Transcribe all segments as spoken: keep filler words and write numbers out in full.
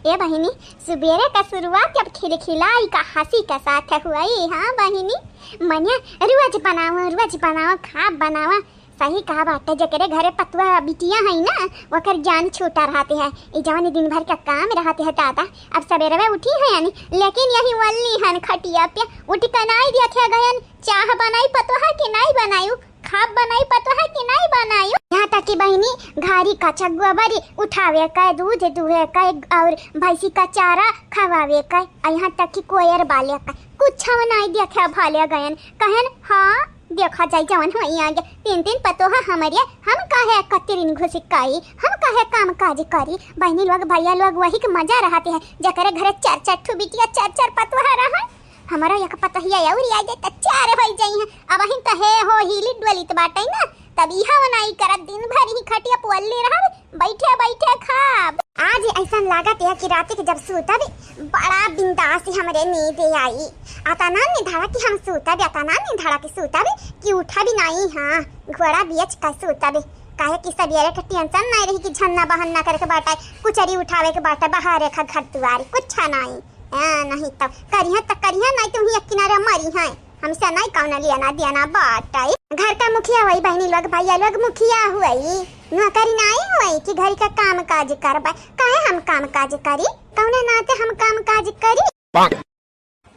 ए बहिनी, सुबेरे का शुरुआत जब खिलखिलाई का हँसी का साथ हुई, हाँ बहिनी, मने रोज बनावा, रोज बनावा, खाब बनावा। सही कहा बाटे, जेकरे घरे पतुआ बिटिया है ना, ओकर जान छूटा रहते है। ई जवन दिन भर का काम रहते है दादा, अब सबेरवे उठी है यानी, लेकिन यही वल्ली हन खटिया पे उठ के नाई देखे गयन, चाह बनाई पतोहा कि नाई बनायु, खाब बनाई पतोहा कि नाई बनायु। यहाँ तक कि बहिनी घारी कच्चा गोबरी उठावे का, दूध दुहे का और भैंसी का चारा खवावे का, और यहाँ तक कि कोयर बाले का कुछ नाई देखे भाले गयन। कहन हाँ देखा जाई जवन होई आगे। तीन तीन पतोहा हमरे, हम काहे कतरिन घुसिकाई, हम काहे काम काज करी। बहिनी लोग भैया लोग वही के मजा रहते है, जकरे घरे चार चार ठो बिटिया चार चार पतोहा रहे। हमारा एक पतोहिया अउरी आ जाए त चार होई जाई है। अब अहिन त हे हो हिली डोलित बाटे ना, तब इहा वनाई करत दिन भर ही खटिया पुअल्ली रहब, बैठे बैठे खाब। आज ऐसन लागत है कि रात के जब सूतब बड़ा बिंदास हमरे नींद आई। अतना निंधाड़ा कि हम सूतब, अतना निंधाड़ा कि सूतब कि उठब नाई, हाँ घोड़ा बेच के सूतब। काहे कि सबेरे के टेंशन नाई रही कि झन्ना बहन्ना करे के बाटे, कुचरी उठावे के बाटे, बहारे का घर दुआरी कुछ नाई। हाँ, नहीं तब करिहे त करिहे, नाई तुही एक किनारे मरी है। हमसे नाई कौनो लेना देना बाटे। घर का मुखिया हुई बहिनी लोग, भैया लोग मुखिया हुई, नौकरी नाई हुई कि घर का काम काज करबे। काहे हम काम काज करी, कौने नाते हम काम काज करी।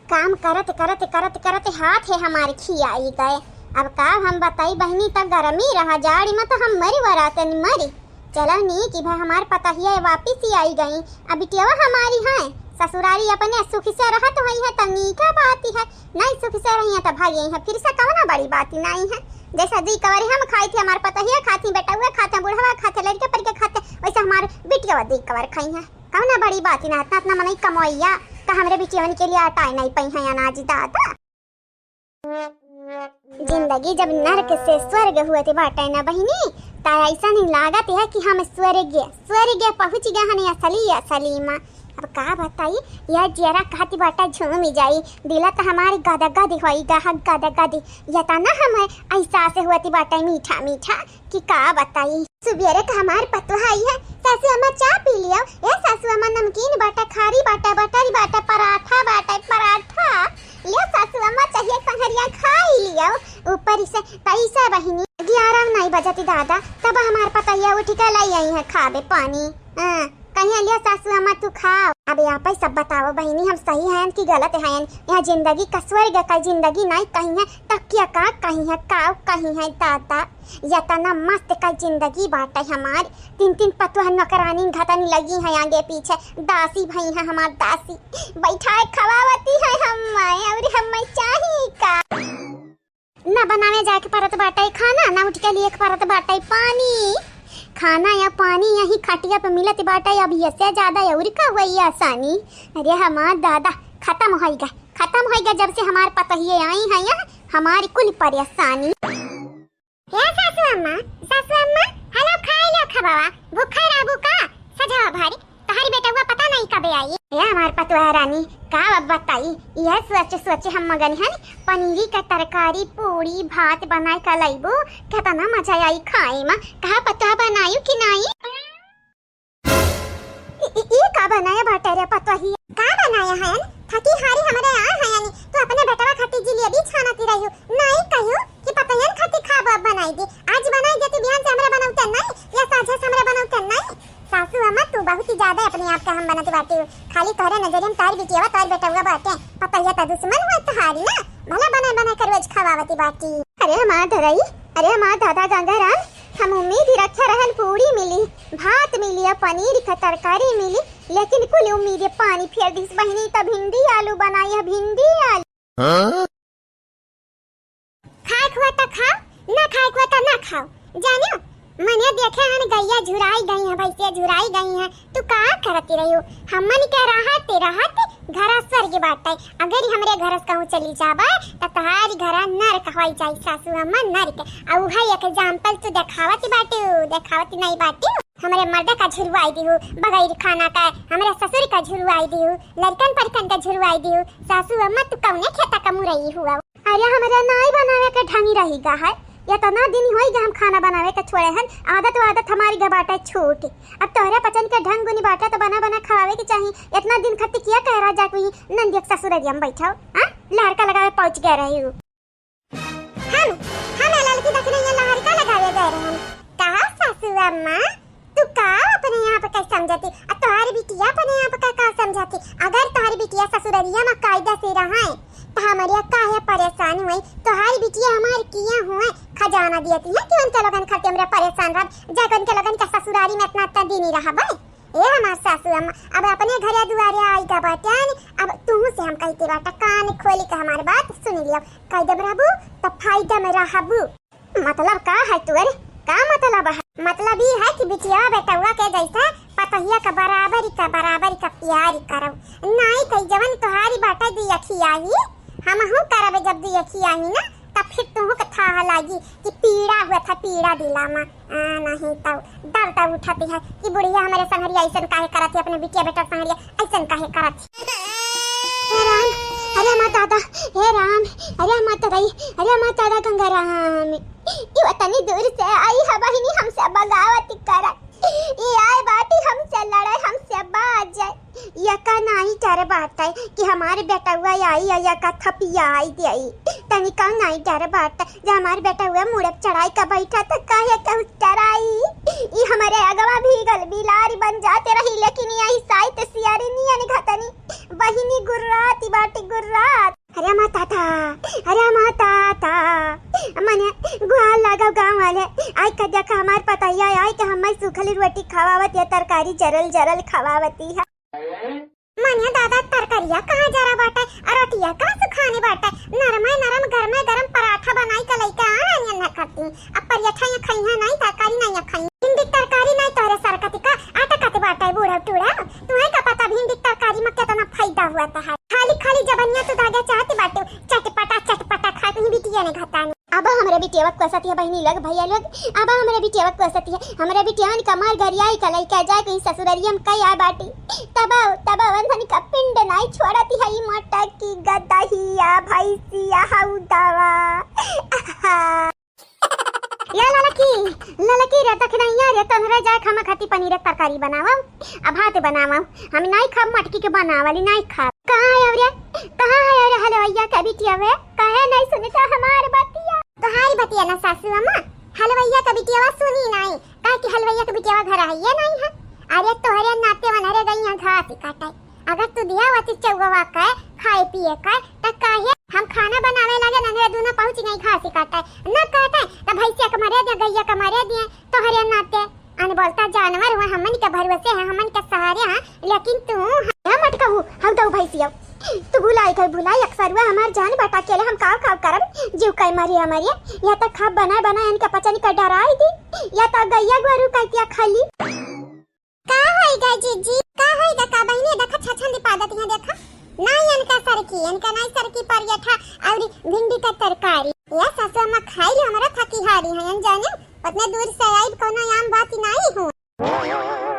काम करत करत करत करत हाथ है हमारे खियाई गए। अब का हम बताई बहिनी, त गर्मी रहा जाड़ी में तो हम मरी वरातन मरी। चलो नीक ही भाई, हमार पतोहिया वापिस ही आई गई। अब बिटियावा हमारी है ससुरारी अपने सुखी से रहत हुई है, तब नीका बात ही है। नहीं सुखी से रही है तब भागी है, फिर से कौनो बड़ी बात ही नहीं है। जैसा दुई कवर हम खाई थी, हमार पतोहिया खाती, बेटउआ खाते, बुढ़वा खाते, लड़के परिके खाते, वैसे हमार बिटियावा दुई कवर खाई है। कौनो बड़ी बात ही ना, इतना इतना मनई कमवैया, का हमरे बिटियवन के लिए आटाए नहीं पई है अनाज दादा। जिंदगी जब नरक से स्वर्ग हुअत बाटे ना बहिनी, त ऐसन ही लागत है कि हम स्वर्ग, स्वर्ग पहुँच गए हन असली, असली मा। अब का बताई, यह जियरा कहत बाटे झूमी जाई, दिला त हमारी गद गद होई गा, गद गद। यह तना हम एहसास हुअत बाटे मीठा मीठा। कि का बताई, सुबेरे का हमार पतोहा आई है, "सासू अम्मा चाह पी लियो, ए सासू अम्मा नमकीन बाटे, खारी बाटे, बटरी बाटे, पराठा बाटे, पराठा, लियो सासू अम्मा चाहिए संघरिया खाई लियो।" ऊपर से पैसा बहिनी, ग्यारह नहीं बजती दादा, तब हमार पतोहिया उठ के लाई आई है खाबे पानी। हाँ। कहिया लिया सासू अम्मा तू खाओ। अब यहाँ पे सब बताओ बहिनी, हम सही हयन कि गलत हयन? यहाँ जिंदगी का स्वर्ग का जिंदगी नहीं कही है, तब क्या का कही है, काव कही है दादा? यतना मस्त का जिंदगी बाटे हमार। तीन तीन पतोह नौकरानी घतन लगी है आगे पीछे, दासी भई है हमार दासी, बैठाए खवावती है हम, और हम चाही का? ना बनावे जाए के परत बाटे खाना, ना उठ के लिए के परत बाटे पानी। खाना या पानी यही खटिया पे मिलत बाटे, अब ये से ज्यादा और का हुई आसानी? अरे हमार दादा, खत्म होइगा, खत्म होइगा। जब से हमार पतोहिए आई है यहाँ, हमारी कुल परेशानी। ए सासू अम्मा, सासू अम्मा, हेलो, खाए लो खबावा, भूखा रहबू का? सजावा भारी। तोहरी बेटउआ पता नहीं कबे आई। ए हमार पतोह रानी, का अब बताई, यह सोच सोच हम मगन हन, पनीरी का तरकारी, पूरी, भात बनाए का लइबू, केतना मजा आई खाए मा। कहा पतोह बनायू कि नाई? ई, ई, ई का बनाया बाटे रे पतोही? का बनाया है? थकी हारी हमरे आ है यानी, तू अपने बेटवा खातिर जिलेबी छानती रहियो, नाई कहियो कि पतोहियन खातिर खाब अब बनाई दे। आज बनाई दे तू, बिहान से हमरे बनौते नहीं, या साझे से हमरे बनौते नहीं। सासू अम्मा, तू बहुत ही ज्यादा अपने आप का हम बनत बाटी। खाली तोहरे नजरिया में तोहर बिटियावा, तोहर बेटउआ बाटे। पतोहिया त दुश्मन हुआ तोहारी ना, भला बनाए बनाए के रोज खवावती बाटी। अरे हमार धरई, अरे हमार दादा गंगाराम, हम उम्मीद ही रखे रहन पूरी मिली, भात मिली, पनीर का तरकारी मिली, लेकिन कुल उम्मीद पानी फेर दिस बहिनी। त भिंडी आलू बनाई है, भिंडी आलू। हाँ? खाए के हुआ त खाओ, ना खाए के हुआ त ना खाओ। जानियो, मने देखे हन गैया झुराई गई है, भैंसिया झुराई गई है, तू का करती रही हो? हमन के रहत रहत घरा स्वर्ग बाटे, अगर हमरे घर से कहूँ चली जाबे त तहारी घरा नरक होई जाई सासू अम्मा, नरक। आ उहे example तू देखावत बाटू, देखावत नहीं बाटू। हमरे मर्द का झुरवाई दिहू बगैर खाना का, हमरे ससुर का झुरवाई दिहू, लड़कन परिकन का झुरवाई दिहू। सासू अम्मा तू कौने खेता का मुरई हुआ? अरे हमरा नाई बनावे के ढंगी रही गा है, एतना दिन होई गा हम खाना बनावे के छोड़े हन, आदत वादत हमारी गा बाटे छूट। अब तोहरे पचन के ढंग गुनी बाटे तो बना बना खवावे के चाही। एतना दिन खत्ती किया कह रहा जा कोई नंदिया के ससुररिया में बैठो, हाँ? लहरका लगावे पहुँच गए रही हूँ। हम, हम ए ललकी दखिनैया लहरका लगावे गए रहन। कहा सासू अम्मा, तू का अपने आप का समझती? आ तोहार बिटिया अपने आप का का समझती? अगर तोहार बिटिया ससुररिया में कायदा से रहे, त हमरिया काहे परेशान हुई? तोहार बिटिया हमार किया हुए खजाना दियती है कि उनके लोगन खातिर हमरा परेशान रहब, जब उनके लोगन के ससुरारी में इतना, इतना दिन ही रहबे। ए हमार सासू अम्मा, अब अपने घरे दुआरे आई गा बाटेन, अब तुहू से हम कहते बाटा, कान खोली के हमार बात सुन लियो। कायदा में रहबू, त फायदा में रहबू। मतलब का है तोर? का मतलब है? मतलब ई है कि बिटिया बेटउआ के जैसे पतोहिया का बराबरी का, बराबरी का प्यारी करब। नाई कही जवन तोहारी बाटे दुई अखिया ही, हमहू करबे जब दुई अखिया ही ना, तब फिर तुहू के थाह लागी कि पीड़ा हुआ था, पीड़ा दिला मा। आ, नहीं तो दर्द उठती है कि बुढ़िया हमारे संगरिया ऐसन काहे करत है, अपने बिटिया बेटा संगरिया ऐसन काहे करत है। हे राम, अरे हमार दादा, हे राम, अरे हमार दादा, अरे हमार दादा गंगा राम। ई वतनी दूर से आई है बहिनी, हमसे बगावत करत। ई आए बाटी हमसे लड़े, हमसे बाजे। यका नाई डर बाटे कि हमार बेटउआ आई या यका थपियाई देई। तनिका नाई डर बाटे, जे हमार बेटउआ मुड़क चढ़ाई का बैठा त काहे कहू डराई। ई हमरे अगवा भीगल बिलारी बन जाते रही, लेकिन यही साइत सियारी नियन घतनी बहिनी गुर्राती बाटी गुर्रात। अरे माता था, अरे माता था, मने गुहार लागव गाँव वाले, आई के देखा हमार पतैया, आई के हमें सूखल रोटी खवावत या तरकारी जरल जरल खवावती है। मने दादा तरकारिया कहाँ जरा बाटे, और रोटिया कहाँ सुखाने बाटे, नरमे नरम गरमे गरम पराठा बनाई के लइके आ रही है ना करती। अब पराठा या खाई है नहीं, तरकारी नहीं या खाई। भिंडी तरकारी नहीं तोहरे सरकती का, आटा कते बाटे बूढ़ा टूढ़ा। तुम्हें का पता भिंडी तरकारी में कितना फायदा हुआ था है। खाली खाली जबनिया तू धागे चाहते बाटे, चटपटा चटपटा खा तुही बिटिया ने घतानी। अब हमरे बिटिया कोसत है बहिनी लोग, भैया लोग, अब हमरे बिटिया कोसत है। हमरे बिटिया ने कमार गरियाई का लइके जाए कहीं ससुररिया में कई आ बाटी। तब, तब वंधन का पिंड नहीं छोड़ती है ई मोटा की गदहिया भैंसिया हऊ दवा। आहा। या ललकी, ललकी रे, दखिनैया रे, तोहरे जाए खामा खाती पनीर के तरकारी बनावो, आ भात बनावो। हम नाई खाब मटकी के बनावली, नाई खाब। कहाँ है रे, कहाँ है रे हलवैया के बिटिया वे? काहे नहीं सुनता हमार बतिया? तोहारी बतिया ना सासू अम्मा, हलवैया के बिटिया सुनी नाई, काहे कि हलवैया के बिटिया घर है ये नहीं है। अरे तोहरे नाते वनहरे गई हैं घास काटे। अगर तू दिया वती चौवा का खाए पिए का, त काहे हम खाना बनावे लगे नंगे दूनो पहुँच गई घास काटे। न काटे, त भैंसिया के मरे दिए, गैया के मरे दिए, तोहरे नाते। अनबोलता जानवर हुआ, हमन के भरोसे है, हमन के सहारे हैं, लेकिन तू। ए मटकहू, हऊ दऊ भैंसिया, तू भुलाई गई, भुलाई अक्सर हुआ हमार जान बटा के ले हम काव काव करम, जीव कई मरिया मरिया, या त खाब बनाए बनाए इनके पचनी का डराई दी, या त गैया गोरू का इतिया खाली। का होई गा जीजी? का होई गा का बहिनी? देखा छछन दी पादत यहाँ देखा। ना इनका सरकी, इनका नाई सरकी पराठा और भिंडी का तरकारी। या सासू अम्मा खाई लो, हमरा थकी हारी है, अनजाने उतने दूर से आई, कोनो आम बात ही नाई हूँ।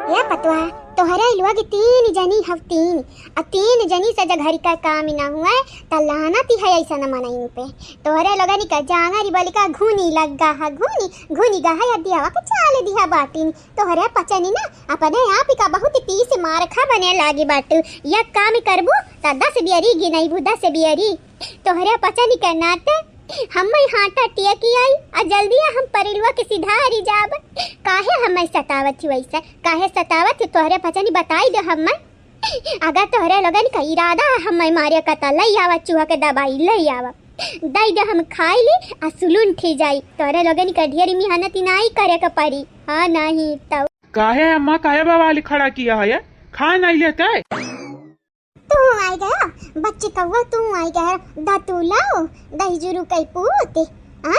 या पतवा, तोहरे लोग तीन जनी हव तीन, आ तीन जनी से जब घर का काम ना हुए, त लानत ही है ऐसा न मनइन पे। तोहरे लोगन का जांगर बलिका घूनी लग गा है, घूनी, घूनी गा है, अदियावा के चाल दिया बाटिन। तोहरे पचनी ना अपने आप का बहुत तीस मारखा बने लागी बाटू। या काम करबू त दस बियरी गिनैबू, दस बियरी। तोहरे पचनी के नाते हम्मे हाटा टियकी आई, आ जल्दी हम परिलुआ के सिधारी जाब। काहे हम्मे सतावत ही वैसे? काहे सतावत ही? तोहरे पचनी बताई दे हम्मे। अगर तोहरे लोगन का इरादा है हम्मे मारे का, त लई आवा चूहा के दवाई, लई आवा। दई दे हम खाई ली, आ सुलून ठी जाई। तोहरे लोगन का ढेर मिहनत नाई करे के पड़ी। हाँ, नहीं तो। काहे अम्मा, काहे बवाल खड़ा किया है? खा नहीं लेते? तू आई गया, बच्ची कौआ, तू आई गया, दतुलो, दहिजुरु कई पूत, आ?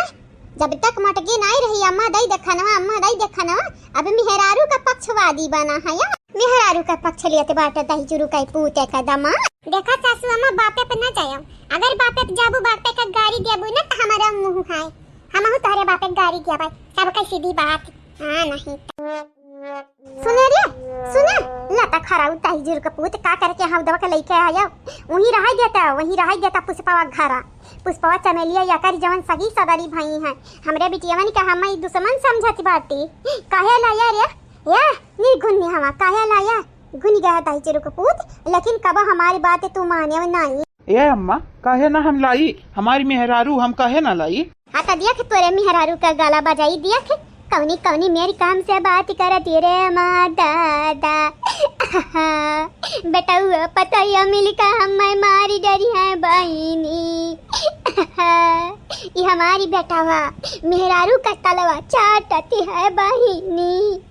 जब तक मटकी नाई रही, अम्मा दई दे खनवा, अम्मा दई दे खनवा, अब मेहरारू का पक्षवादी बना है या? मेहरारू का पक्ष लेते बाटे दहिजुरु कई पूत का दमा। देखा सासू अम्मा, बापे पे ना जायो, अगर बापे पे जाबू, बापे का गारी देबू ना, त हमारा मुँह है, हमहू तोहरे बापे गारी देबै, सब कई सीधी बात। हाँ, नहीं तो। सुने रे, सुने, लता खरा उताही जुर के पूत का करके हम दवा के लइके आया। वहीं रहाई देता, वहीं रहाई देता पुष्पावा घरा। पुष्पवा चमेलिया यकर जवन सगी सदरी भई हैं, हमरे बिटियवन का हम ई दुश्मन समझत बाटी। काहे लाया रे? या निर्गुण हवा काहे लाया? गुन गया दाई चिरुक पूत, लेकिन कब हमारी बात तू माने नहीं। ए अम्मा, काहे ना हम लाई? हमारी मेहरारू हम काहे ना लाई? हाँ, त देख तोरे मेहरारू का गाला बजाई, देख कौनी कौनी मेरी काम से बात करती रे माँ दादा। बेटउआ पतोहिया मिलका हमें मारी डरी है बहिनी। ई हमारी बेटवा मेहरारू का तलवा चाटती है बहिनी।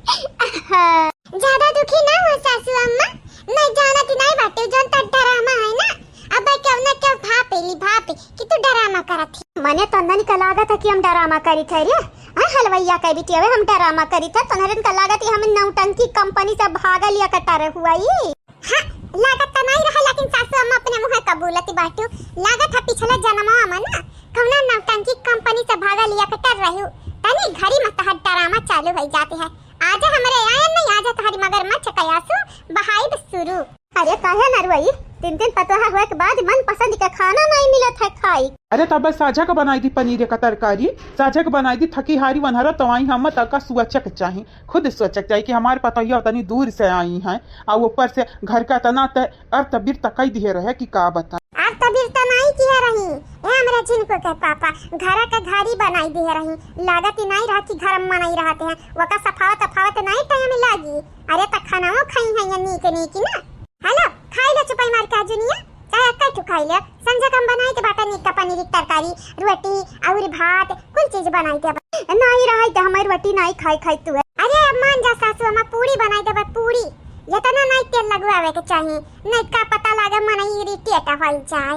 ज्यादा दुखी ना हो सासू अम्मा, मैं जानत नहीं बाटे जौन त ड्रामा है ना, अब केवना के भापेली भापे कि तू ड्रामा करत ही। मने तन्नन का लागत है कि हम ड्रामा करी थे रे। हाँ, हलवैया के बिटिया हम ड्रामा करी थे, तोहरन का लागत है हम नौटंकी कंपनी से भागल या कटार हुआ ई। हाँ, लागत त नहीं रहा, लेकिन सासू अम्मा अपने मुँह कबूलत बाटू। लागत है पिछले जन्मवा में ना कौना नौटंकी कंपनी से भागल या कटार रहू, तनी घड़ी में तहर ड्रामा चालू हो जाती है। आजा हमरे आयन नहीं, आजा तहरी मगरमच्छ का आंसू बहाइब शुरू। अरे काहे ना रोई? तीन दिन पतोहा हुए के बाद मन पसंद के खाना नहीं मिलत है खाई। अरे तब साझा का बनाई दी पनीर का तरकारी, साझा का बनाई दी, थकी हारी वनहरा तो आई हम तका सोचक चाही, खुद सोचक चाही कि हमारे पतोहिया तनी दूर से आई हैं और ऊपर से घर का तना ते अर्थ बिर्त कई दिहे रहे कि का बता। अर्थ बिर्त नहीं किहे रही, ए हमरा झिनको के पापा घर का घारी बनाई दिहे रही, लागत ही नहीं रहा कि घर में नहीं रहते हैं, वका सफावत अफावत नहीं टाइम लागी। अरे त खानाओ खाई है या नीक नीक ना। हेलो, खाई ले चुपाई मार के जुनिया, चाहे अक्का ठु खाई ले। संझा कम बनाई के बाटा नीक का पनीर की तरकारी, रोटी और भात, कुल चीज बनाई के। नहीं रहा त हमारी रोटी नहीं खाई खाई तू है। अरे अब मान जा सासू, हम पूरी बनाई देबे पूरी। इतना नहीं तेल लगवावे के चाही, नहीं का पता लागे मन इरिटेट हो जाए।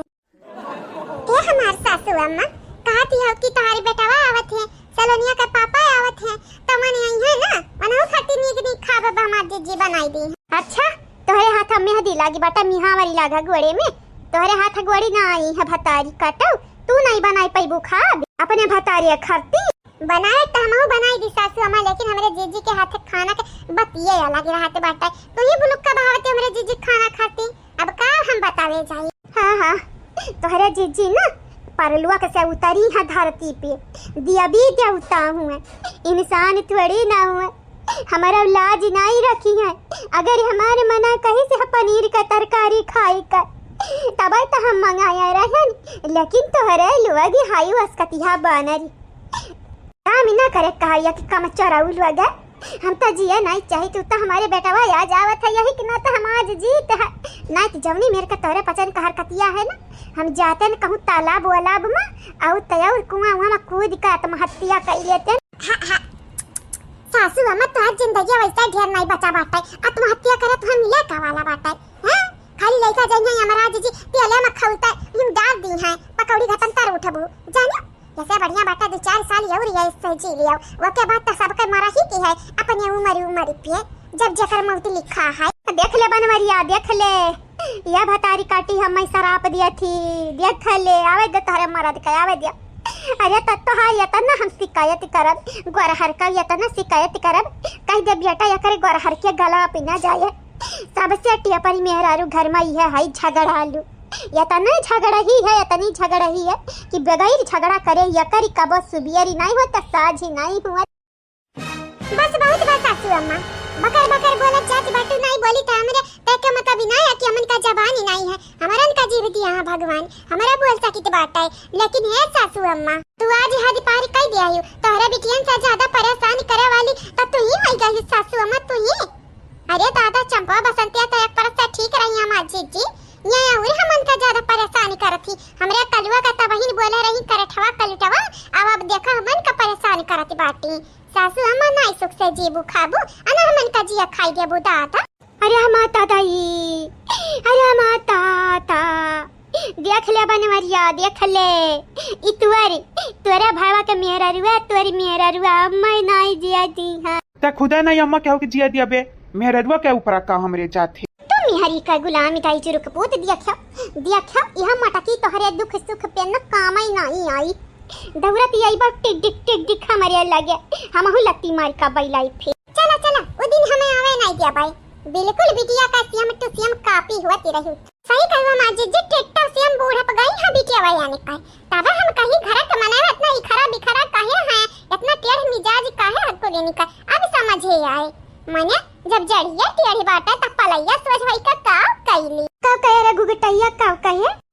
ए हमार सासू अम्मा, कहत ही हो कि तोहारी बेटवा आवत है, सलोनिया के पापा आवत है, त मन आई है ना, मनहु खातिर नीक नीक खाबे बा हमार जीजी बनाई दी। अच्छा, तोहरे हाथ में मेहंदी लागी बाटा, मिहावरी लागा गोड़े में, तोहरे हाथ गोड़ी ना आई है भतारी कटऊ, तू नहीं बनाई पैबू खाब अपने भतारी खातिर। बनाए त हमहू बनाई दी सासू अम्मा, लेकिन हमरे जीजी के हाथ खाना के बतिये अलग रहत बाटे। तू ही बुलुक्का बहावते हमरे जीजी खाना खाती, अब का हम बतावे जाई। हाँ, हाँ, तोहरे जीजी ना परलोक से उतरी है धरती पे, देवी देवता हुए, इंसान थोड़ी ना हुए। हमारा लाज नहीं रखी है, अगर हमारे मना कहीं से पनीर का तरकारी खाए कर, तब तो हम मंगाया रहन, लेकिन तोहरे लोग हाई वस्कतिया बानरी। काम ही ना करे कहैया कि कम चोराऊ लोग है। हम तो जिए नहीं चाही, तू तो हमारे बेटवा आ जावत है, यही के नाते हम आज जीत है। नहीं तो जवनी मेर के तोरे पचन का हरकतिया है ना, हम जाते न कहूँ तालाब वालाब में, आउ तय और कुआं उआं में कूद के आत्महत्या कर लेते। हाँ, हाँ। सासू अम्मा, तोहार जिंदगी वैसा ढेर नहीं बचा बाटे, आत्महत्या करे तो हम ये का वाला बाटे, हैं? खाली लइका जइहे यमराज जी, तेले में खौलते हम डाल दी हैं, पकौड़ी घटन तर उठबू, जानियो। जैसे बढ़िया बाटे, दो चार साल और ये से जी लियो, ओके बाद तो सबके मरही की है, अपने उम्र उम्र पे, जब जेकर मौत लिखा है। देख ले बनवरिया, देख ले, यह भतारी काटी हम मैं सराप दिया थी, देख ले, आवे दे तोहरे मरद के, आवे दे। अरे त तोहार यतना हम शिकायत करब, गोरहर का यतना शिकायत करब, कह दे बेटा, एकरे गोरहर के गला पे ना जाए। सबसे टियपरी मेहरारू घर में यह है झगड़ालू। यतना झगड़ही है, यतनी झगड़ही है कि बगैर झगड़ा करे यकरी कबो सुबियरी नहीं होता, साझी नहीं हुआ। बस बहुत बा सासू अम्मा, बकर बकर बोलत जात बाटू, नहीं बोली त हमरे तय के मतलब ही ना है कि हमन का जबान ही नहीं है, हमरन का जीभ दिया है भगवान, हमरा बोल सकित बाटे, लेकिन हे सासू अम्मा, तू आज हद पार कर दिया हो, तोहरा बिटियन से ज्यादा परेशान करे वाली त तू ही आई गई सासू अम्मा, तू ही। अरे दादा, चंपा बसंतिया तो एक परस से ठीक रही हमार जीजी, ये और हमन का ज्यादा परेशान करत ही, हमरे कलुआ का तबहिन बोले रही करठवा कलुटवा, अब अब देखा हमन का परेशान करत बाटी। सासू अम्मा नाई सुख से जीबू खाबू, अना हमन का जिया खाई देबू दादा। अरे माता दाई, अरे माता ता, देख ले बनवरिया, देख ले, ई तुअर, तोरा भावा के मेहररुआ, तोरी मेहररुआ, मैं नाई जिया दी हाँ। त खुदा नाई अम्मा केहू के जिया दिया बे, मेहररुआ के ऊपर का हमरे जात है। तू मेहरी का गुलाम दाई चुरुक पूत, देख, देख, यह मटकी तोहरे दुख सुख पे न काम ही नाई आई। दौड़त आई बा टिक टिक टिक टिक हमरे लगे, हमहू लत्ती मार का बैलाई फिर। चला, चला, उ दिन हमें आवे नहीं दिया भाई। बिल्कुल बिटिया का सेम टू सेम कॉपी हुआ ती रही। सही कहे, "माँ जी, जी, टेट्टा से हम बूढ़ प गई हैं बिटिया वया निकाय।" तब हम कही, "घर के मनई इतना इखरा बिखरा काहे हैं, इतना टेढ़ मिजाज काहे हकुलिनी का?" अब समझे आए, मने जब जड़िया टेढ़ी बाटे, तब पलैया सोझ होई का का कैली? का कहे रे घुघटैया, का कहे?